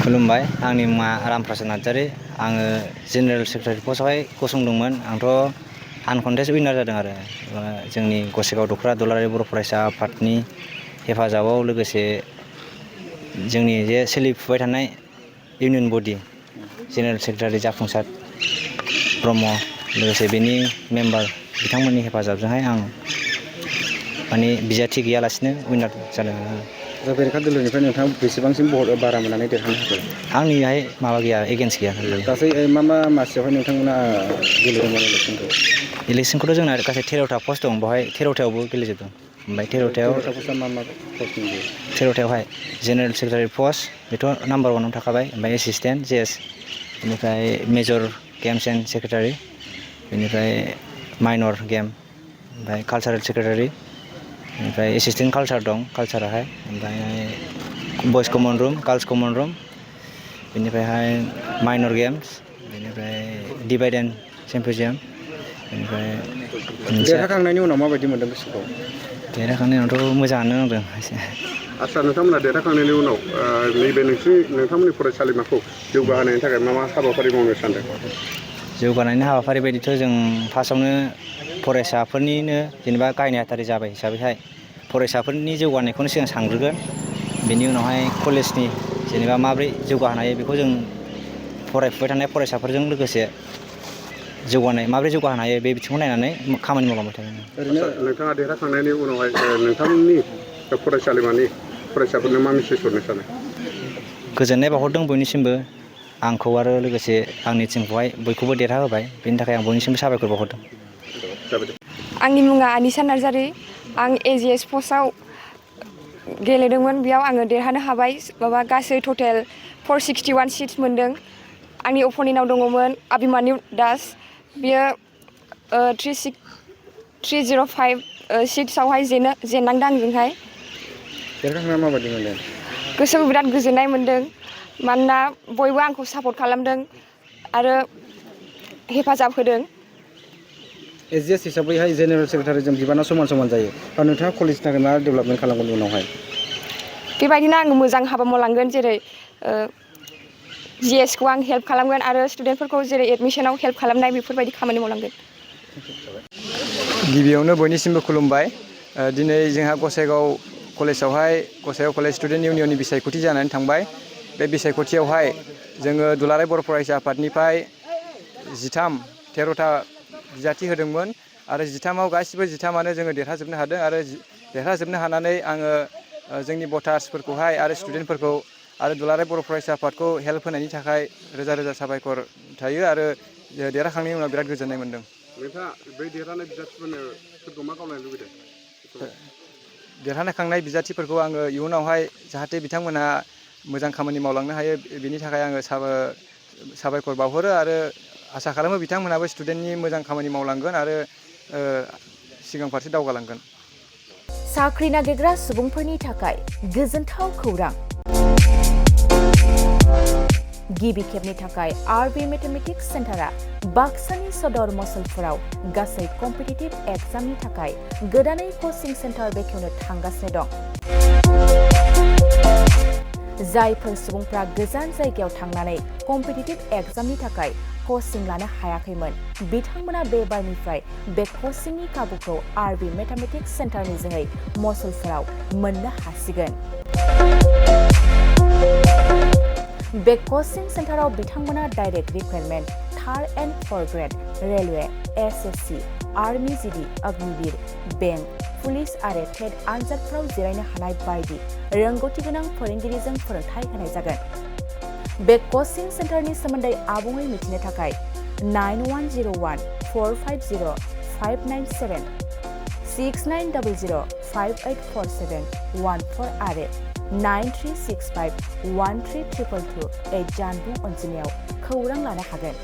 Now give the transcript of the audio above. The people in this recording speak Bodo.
खुलुमबाय आंनि मुङा रामप्रसाद नार्जारि आङो जेनेरेल सेक्रेटारि पस्टआवहाय गसंदोंमोन आंथ' आनकन्टेस्ट उइनार जादों आरो जोंनि गसाइगाव दख'रा दुलाराय बर' फरायसा आफादनि हेफाजाबाव लोगोसे जोंनि जे सोलिफुबाय थानाय इउनियन बडि जेनेरेल सेक्रेटारि जाफुंसार ब्रह्म लोगोसे बेनि मेम्बार बिथांमोननि हेफाजाबजोंहाय आं माने बिजाथि गैयालासिनो उइनार जादों। दा बेरेखा दोलोनिफ्राय नोंथाङा बेसेबांसिम भट बारा मोननानै देरहानो हाखो? आंनिहाय माबा गैया एगेन्स्ट गैया। गासै मा मासियावहाय नोंथांमोना गेलेदोंमोन इलेक्सनखौ? इलेक्सनखौथ' जोंना गासै 13था पस्ट दं बेवहाय 13थायावबो गेलेजोबदों। ओमफ्राय 13था पस्टआ मा पस्टमोन बेयो? 13थायावहाय जेनेरेल सेक्रेटारि पस्ट बेथ' नाम्बार 1आव थाखाबाय ओमफ्राय एसिसटेन्ट जेएस बेनिफ्राय मेजर गेम्स एन्ड सेक्रेटारि बेनिफ्राय माइनर गेम ओमफ्राय कालसारेल सेक्रेटारि ओमफ्राय एसिसटेन्ट कालसार दं कालसाराहाय ओमफ्राय boys common room girls common room बेनिफ्रायहाय माइनर गेम्स बेनिफ्राय डिभाइड एन्ड सिम्प'जियाम बेनिफ्राय देरहाखांनायनि उनाव माबायदि मोनदों गोसोखौ? देरहाखांनायनि उनावथ' मोजाङानो नांदों एसे। आदसा नोंथांमोना देरहाखांनायनि उनाव नैबे नोंथांमोननि फरायसालिमाखौ जौगाहोनायनि थाखाय मा हाबाफारि मावनो सानदों? जौगानायनि हाबाफारि बायदिथ' जों फार्स्टआवनो फरायसाफोरनिनो जेनेबा गाहाय नेहाथारि जाबाय हिसाबैहाय फरायसाफोरनि जौगानायखौनो सिगां सानग्रोगोन बेनि उनावहाय कलेजनि जेनेबा माब्रै जौगाहोनो हायो बेखौ जों फरायफुबाय थानाय फरायसाफोरजों लोगोसे माब्रै जौगाहोनो हायो बे बिथिंखौ नायनानै खामानि मावलांबाय थागोन। ओरैनो नोंथाङा देरहाखांनायनि उनावहाय नोंथांनि फरायसालिमानि फरायसाफोरनो मा मेसेज हरनो सानो? गोजोननाय बावहरदों बयनिसिमबो आंखौ आरो लोगोसे आंनि टिमखौहाय बयखौबो देरहाहोबाय बेनि थाखाय आं बयनिसिमबो साबायखर बावहरदों। आंनि मुङा आनिसा नार्जारि आं एजिएस पस्टआव गेलेदोंमोन बेयाव आङो देरहानो हाबाय गासै टटेल 461 सिट्स मोनदों। आंनि अपनेन्टआव दङमोन अभिमन्यु दास बियो 305 सिट्सआवहाय जेननांदों आंजोंहाय। देरहाखांना माबायदि मोनदों? गोसोखौ बिराद गोजोननाय मोन्दों मानोना बयबो आंखौ सापर्ट खालामदों आरो हेफाजाब होदों। एजिएस हिसाबैहाय जेनेरेल सेक्रेटारिजों बिबाना समान समान जायो आरो नोंथाङा कलेजनि थाखाय मा डेभेलपमेन्ट खालामगोन उनावहाय? बेबायदिनो आङो मोजां हाबा मावलांगोन जेरै जिएसखौ आं हेल्प खालामगोन आरो स्टुडेन्टफोरखौ जेरै एडमिसनाव हेल्प खालामनाय बेफोरबायदि खामानि मावलांगोन। गिबियावनो बयनिसिमबो खुलुमबाय। दिनै जोंहा गसाइगाव कलेज स्टुडेन्ट इउनियननि बिसायख'थि जानानै थांबाय। बे बिसायख'थियावहाय जोङो दुलाराय बर' फरायसा आफादनिफ्राय 13था बिजाथि होदोंमोन आरो 13आव गासिबो 13आनो जोङो देरहाजोबनो हादों आरो देरहाजोबनो हानानै आङो जोंनि भटार्सफोरखौहाय आरो स्टुडेन्टफोरखौ आरो दुलाराय बर' फरायसा आफादखौ हेल्प होनायनि थाखाय रोजा रोजा साबायखर थायो आरो देरहाखांनायनि उनाव बिराद गोजोननाय मोन्दों। नोंथाङा बै देरहानाय बिजाथिफोरनो सोरखौ मा खावलायनो लुबैदों? देरहाखांनाय बिजाथिफोरखौ आङो इयुनावहाय जाहाथे बिथांमोनहा मोजां खामानि मावलांनो हायो बिनि थाखाय आङो साबायखर बावहरो आरो आसा खालामो बिथांमोनहाबो स्टुडेन्टनि मोजां खामानि मावलांगोन आरो सिगां फारसे दावगालांगोन। साख्रि नागिरग्रा सुबुंफोरनि थाखाय गोजोनथाव खौरां। गिबि खेबनि थाखाय आरबि मेथामेटिक्स सेन्टारा बाक्सानि सदर मसलपुराव गासै कम्पिटिटिभ एग्जामनि थाखाय गोदानै कचिं सेन्टार बेखेवनो थांगासिनो दं। जायफोर सुबुंफ्रा गोजान जायगायाव थांनानै कम्पिटिटिभ एग्जामनि थाखाय कचिं लानो हायाखैमोन बिथांमोना बे बारनिफ्राय बे कचिंनि खाबुखौ आरबि मेथामेटिक्स सेन्टारनि जोहै मसलपुराव मोननो हासिगोन। बे कचिं सेन्टाराव बिथांमोना direct recruitment 3rd and 4th grade railway SSC army GD Agniveer bank police आरो टेट आनजादफोराव जिरायनो हानाय बायदि रोंगौथि गोनां फोरोंगिरिजों फोरोंथाय होनाय जागोन। बे कचिं सेन्टारनि सोमोन्दै आबुङै मिथिनो थाखाय 9101450597 6900584714 आरो 9365132228 जानबुं अनजिमायाव खौरां लानो हागोन।